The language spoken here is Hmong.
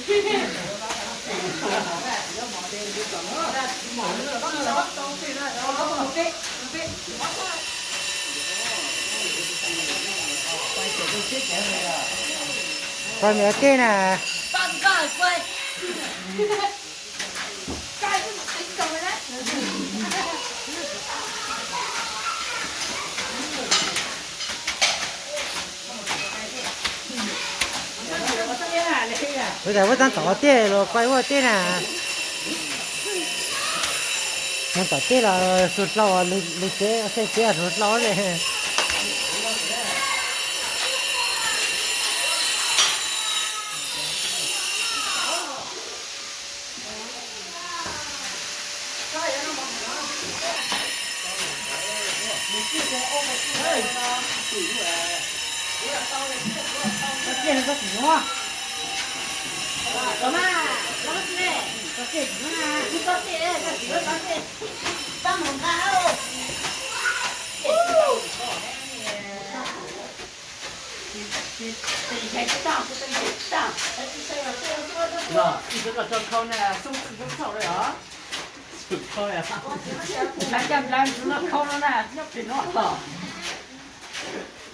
Pog, me ua teb na. Ua cas muab txog tom teb los pog ua teb na. Mus tom teb los su hlau, lug tsev xej tsev su hlau ne. Ib tug koj tso khau na, xub xwm xub txhauj li os. Nplawv caj nplawv ntsuv no khau no na, nyob pem no.